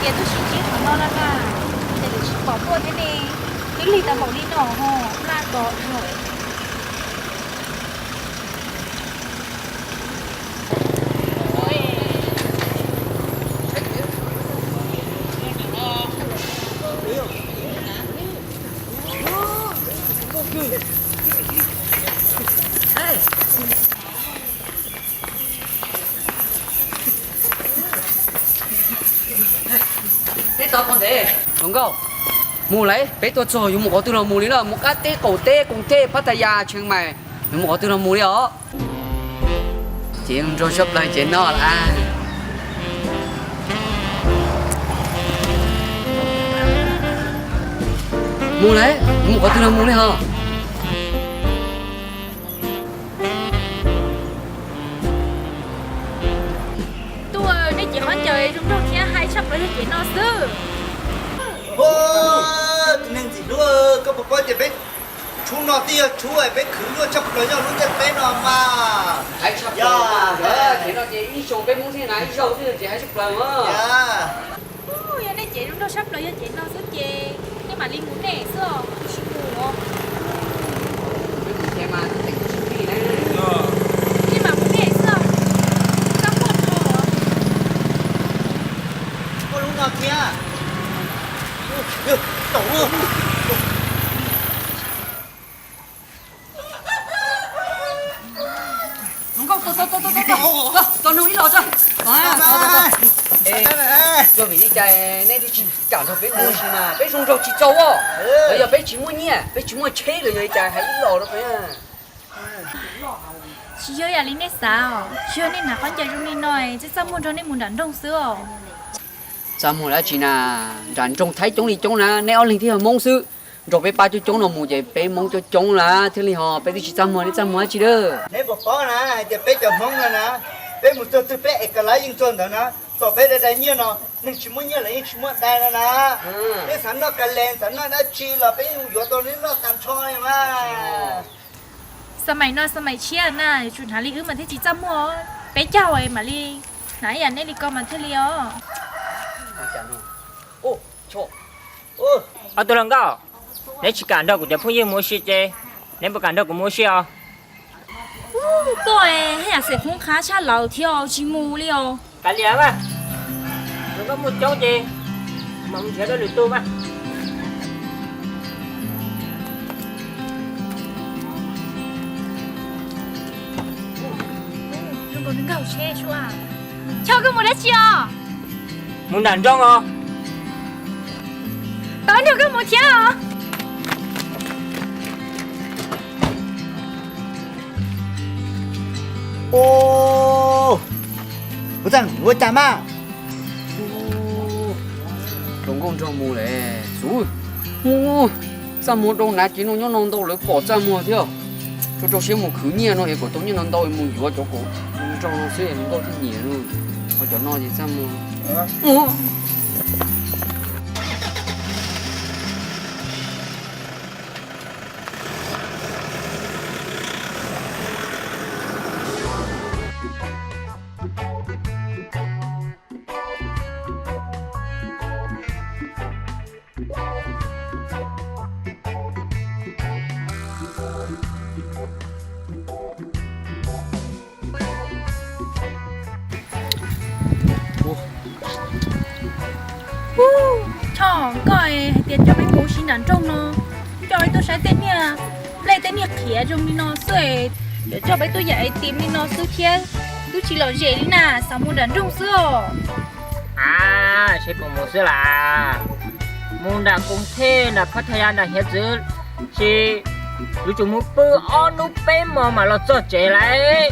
Ces twb sib ntsib qhov no na, ces twb tsis pom tuaj thiab ne. Twb lig tau npaum li no ho, laj tod. Hluas nkauj, mus lawm, peb tuaj txog yuav mus qhov twg los mus li na, mus qab teb qaum teb, Koos Thej, Phab Tha Yas, Tsheej Maim, yuav mus qhov twg los mus li os. Ces nrog sab plaws ces no lawm. Mus lawm, yuav mus qhov twg los mus li hos. Tuaj, nej cev khaub ncaws zoo nraug thiab, haib tshaj plaws yog cev no xwb. Ua, tus neeg ntxim hlub, koj puas paub tias peb tshub no twb yog tshub peb khwv luaj tshaj plaws nyob lub ntiaj teb no mas. Haib tshaj plaws, cev no ces ib xyoos peb Hmoob thiaj hnav ib zaug xwb ces haib tshaj plaws mas. Yog nej cev zoo nraug tshaj plaws yog cev no xwb ces nej mam li mus nej xwb os, kuv tsis mus os. Nej mam mus nej xwb os, txaj muag dhau. Muaj lub no thiab. Hluas nkauj, tos ib los tso. Yog vim li cas nej twb tsis kam nrog peb mus ua si mas? Peb zoo nraug tsis txaus os, los yog peb tsis muaj nyiaj, peb tsis muaj tsheb los yog li cas hais ib los rau peb? Tsis yog ib yam li nej xav os, tsis yog nej hnav khaub ncaws zoo li no es txaj txaj muag nrog nej mus nram nroog xwb os. Txaj muag dab tsi na, nram nroog Thaib coob li coob na, neb ob leeg thiaj yog Hmoob xwb. Nrog peb pab coob coob no mus ces peb Hmoob coob coob lawm thiaj li ho, peb twb tsis txaj muag, neb txaj muag dab tsi lawm? Neb puas paub na hais tias peb cov Hmoob no na, peb mus txog twg peb ev kas lav yeej txog ntawd na. Tom peb dai dai nyiaj no, neeg tsis muaj nyiaj los yeej tsis muaj dai no na. Peb xav noj kas les xav noj dab tsi los peb yeej yuav tau neb noj tag nrho li mas. Xav maim no xav maim tshiab na, yuav tsum hnav li wb mas thiaj tsis txaj muag. Peb caug mam li hnav ib yam nej li ko mas thiaj li os. Ob tug hluas nkauj, neb tsis kam nrog kuv cov phooj ywg mus ua si ces neb puas kam nrog kuv mus ua si os? Koj haj yam xeem khoob qhab tshaj lawv thiab tsis mus li os. Kav liam mas, nws koj muaj coob ces mam mus nrhiav dua lwm tus mas. Choj, koj mus dab tsi os? Mus nram nroog os. Tau nrog koj mus thiab os. Ua cas mas? Hluas nkauj nrog mus lawm xwb. Txaj muag rau nav ces no nyob no ntau lawv pom txaj muag thiab. Rau rau siab mus khwv nyiaj no es kom tau nyiaj no ntau mus yuav cov kom nrog no xwb hluas nkauj thiaj nyiam no. Ho cov no ces txaj muag. Choj, koj hais tias coj peb mus ua si nram nroog no, coj peb tuaj saib tej niag nplej tej niag qhiav zoo li no xwb, yuav coj peb tuaj yam es tim li no xwb thiab, twb tsis lom zem li na, xav mus nram nroog xwb os. A, seb puas mus xwb las. Mus nram Koos Thej, nram Phab Tha Yas, nram Hiav Txwv, ces yuav tsum mus pw ob hnub peb hmo mam los txog tsev lauj.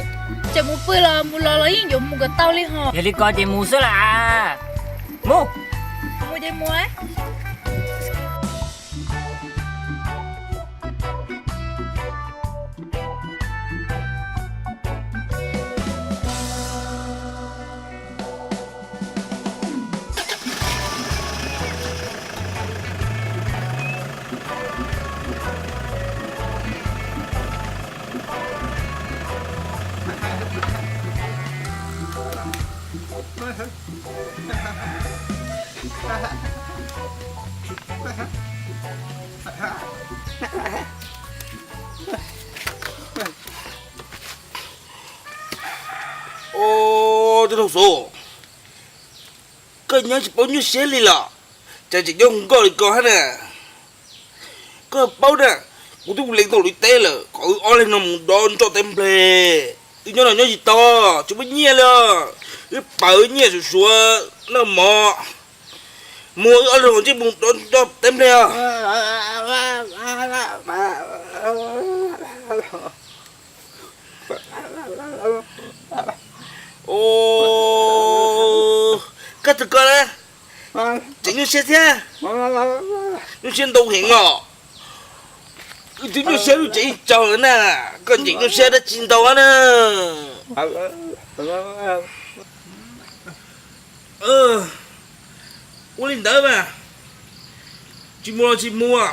Tseem mus pw los mus los los yeej yuav mus kom tau li hos. Yog li ko ces mus xwb las. Mus. Mus ces mus. Ua, tub Tooj Xus, koj nyob tsis paub nyuaj siab li los? Cas tseem nyob nkoj li ko hab na? Koj paub na, kuv twb mus leej tau lub teb lawm kom wb ob leeg no mus dob nroj teb nplej. Wb nyob no nyob tsis tau, tsis muaj nyiaj li os. Wb pawv nyiaj suav suav noj mov, mus wb ob leeg ntsej mus dob nroj teb nplej os. Ua, koj twg koj na, tseem nyuaj siab thiab. Nyuaj siab ntau heev os. Wb twb nyuaj siab lub tsev ib tsaug lawm na, koj tseem nyuaj siab dab tsi ntau na. Ua li ntawd mas, tsis mus los tsis mus,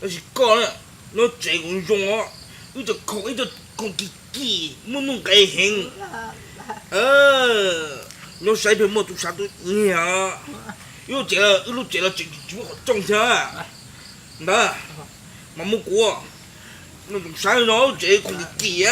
tab sis koj na, nyob tsev kuv zoo os. Wb cov khoom ib co khoom kim kim muaj nuj nqes heev. Nyob saib pheej muaj tub sab tub nyiag. Wb lub tsev, wb lub tsev los tseem tsis muaj qhov rooj thiab. Ntawd mas muab kuv, no tsoom saib no lub tsev khoom kim kim a.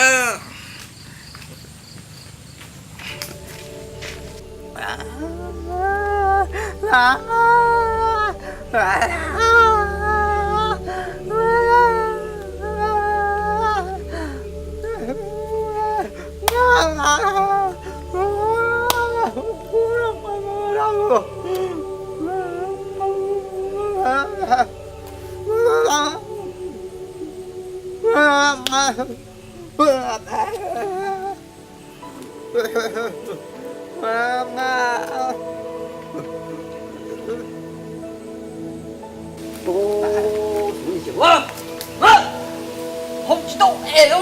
Hau tsis tau es.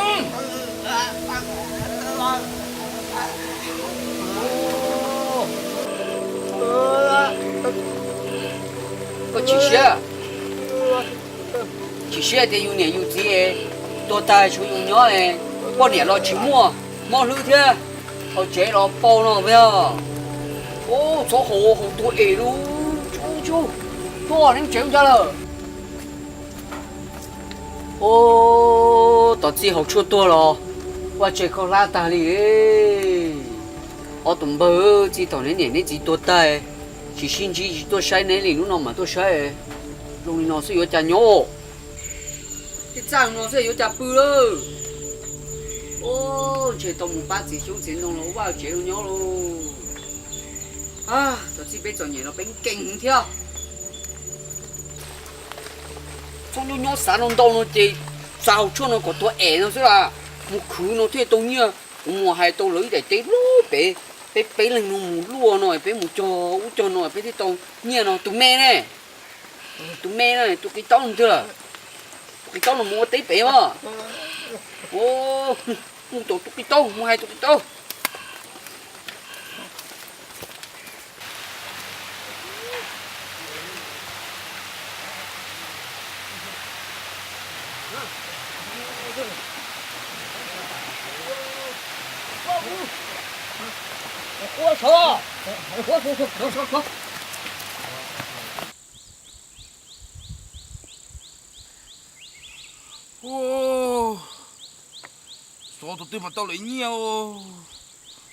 Koj chim siab, chim siab tias yus niam yus txiv tuag tag tshuav yus nyob, poj niam los tsis muaj, mob hlwb thiab, hauv tsev los pau no os. Ub, txhob haus, haus tuag es lawm. Tuaj, neb tsev ua cas lawm? Ub, tos txij haus tshuaj tuag los vaj tse khaub hlab tag li. Ob tug npawg, txij thaum neb niam neb txiv tuag tag, tsis sib ntsib tsis tuaj saib neb li, hnub no mam tuaj saib. Zoo li no xwb yuav cas nyob? Tej txaj no xwb yuav cas pw lawm? Ub, ntshe tau mus pab txiv xyoob txiv ntoo los vaj tsev los nyob lauj. Tos txij peb txom nyem los peb nkees heev thiab. Txhob nyob nyob xav no ntau no ces xav haus tshuaj no kom tuag es no xwb las. Mus khwv no thiaj tau nyiaj. Kuv mus hais tau lawv ib daim teb lub pem, peb peb leeg no mus luaj no peb mus cog ub cog no peb thiaj tau nyiaj no. Tus me ne, tus me no, tus qis taub no twg lawm? Tus qis taub no mus ua teb pem mas. Mus tom tus qis taub, mus hais tus qis taub. Xyov thaum twg mas tau lawv nyiaj,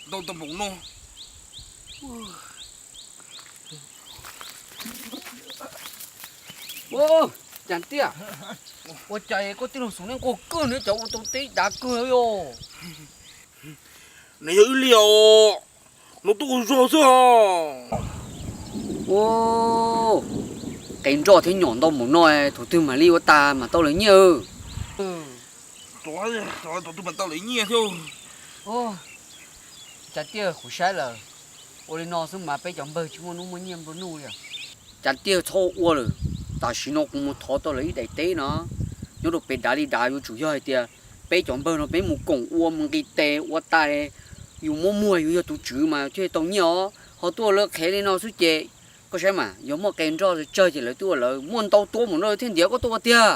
ntau tau npaum no. Cas tiag, ua cas koj tij laug Xus neb nquag kawg, neb cov ua tau teb dav kawg li os. Nws yog wb li os, nws tuaj ua zog xwb os. Qe nroj thiab nyom ntau npaum no, thaum twg mam li ua tas mam tau lawv nyiaj? Thaum twg mam tau lawv nyiaj thiab? Cas tiag, kuv saib lawm, ua li no xwb mas peb cov npawg tsis muaj hnub muaj nyiaj nplua nuj li. Cas tiag, txhob ua lawm, tam sim no kuv mus thov tau lawv ib daim teb no, nyob rau pem dav li dav, yuav tsum yog hais tias peb cov npawg no peb mus koom ua mus nqis tes ua tas, yus muab muag yus yog tus tswv mas thiaj tau nyiaj os. Ho tuaj ua lawv qhev li no xwb ces koj saib mas, yog muaj qe nroj tsawg ces lawv twb ua lawv, muaj ntau tua mus no lawv thiaj ntiav koj tuaj ua tiag.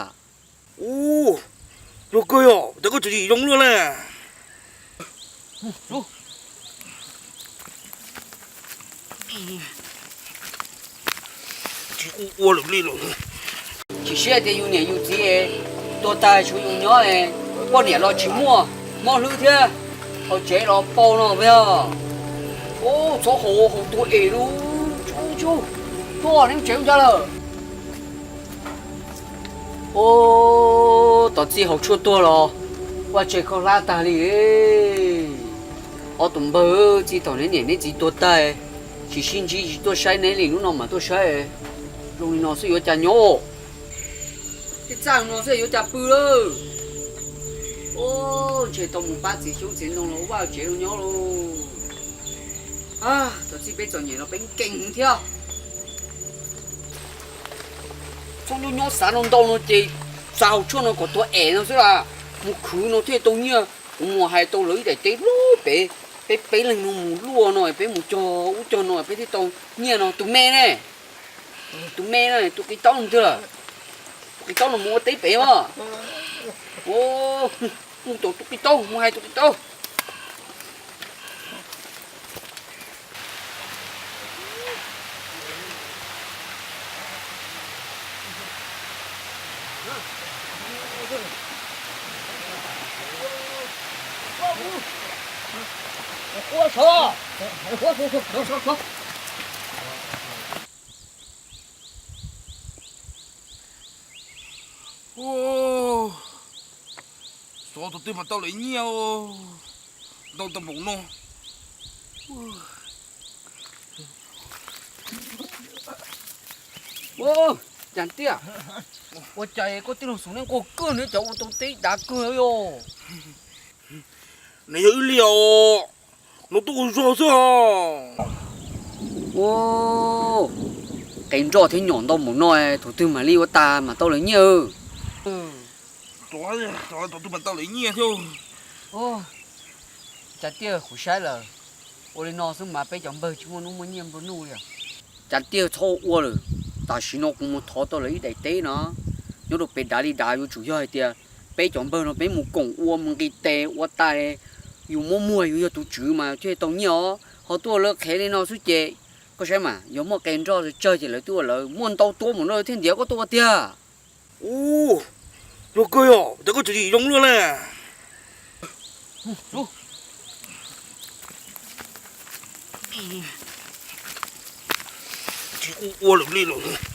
Ub, yog kawg yog, cas koj tseem tsis zoo luaj na. Tsis ua ua lawm li lawm. Tsis siab tias yus niam yus txiv tuag tag tshuav yus nyob, poj niam los tsis muaj, mob hlwb thiab, hauv tsev los pau no yog. Ub, txhob haus, haus tuag es lub. Tsuj, tsuj, tuaj, neb tsev ua cas lawm? Ub, tom txij haus tshuaj tuag los vaj tse khaub hlab tag li. Ob tus npawg, txij thaum neb niam neb txiv tuag tag, tsis sib ntsib tsis tuaj saib neb li, hnub no mam tuaj saib. Zoo li no xwb yuav cas nyob? Tej txaj no xwb yuav cas pw lawm? Ub, ntshe tau mus pab txiv xyoob txiv ntoo los vaj tsev los nyob lauj. Tom txij peb txom nyem los peb nkees heev thiab. Txhob nyob nyob xav no ntau no ces xav haus tshuaj no kom tuag es no xwb las. Mus khwv no thiaj tau nyiaj. Kuv mus hais tau lawv ib daim teb lub pem, peb peb leeg no mus luaj no peb mus cog ub cog no peb thiaj tau nyiaj no. Tus me ne, tus me no tus qis taub no twg lawm? Tus qis taub no mus ua teb pem os. Mus tos tus qis taub, mus hais tus qis taub. Xyov thaum twg mas tau lawv nyiaj, ntau tau npaum no. Cas tiag, ua cas koj tij laug Xus Neej quaj kawg ne, cas ua tau teb dav kawg li os? Nws yog ib liam no tuaj ua zog xwb os. Qe nroj thiab nyom ntau npaum no, thaum twg mam li ua tas mam tau lawv nyiaj? Thaum twg mam tau lawv nyiaj thiab? Cas tiag, kuv saib lawm, ua li no xwb mas peb cov npawg tsis muaj hnub muaj nyiaj nplua nuj li. Cas tiag, txhob ua lawm, tam sim no kuv mus thov tau lawv ib daim teb no, nyob rau pem dav li dav, yuav tsum yog hais tias peb cov npawg no peb mus koom ua mus nqis tes ua tas, yus muab muag yus yog tus tswv mas thiaj tau nyiaj os. Ho tuaj lawv qhev li no xwb ces koj saib mas, yog muaj qe nroj tsawg ces lawv twb ua, lawv muaj ntau tua mus no thiaj ntiav koj tuaj ua tiag. Ub, luag kawg yog tias koj tseem tsis zoo luaj na. Tsis ua ua lawm li lawm.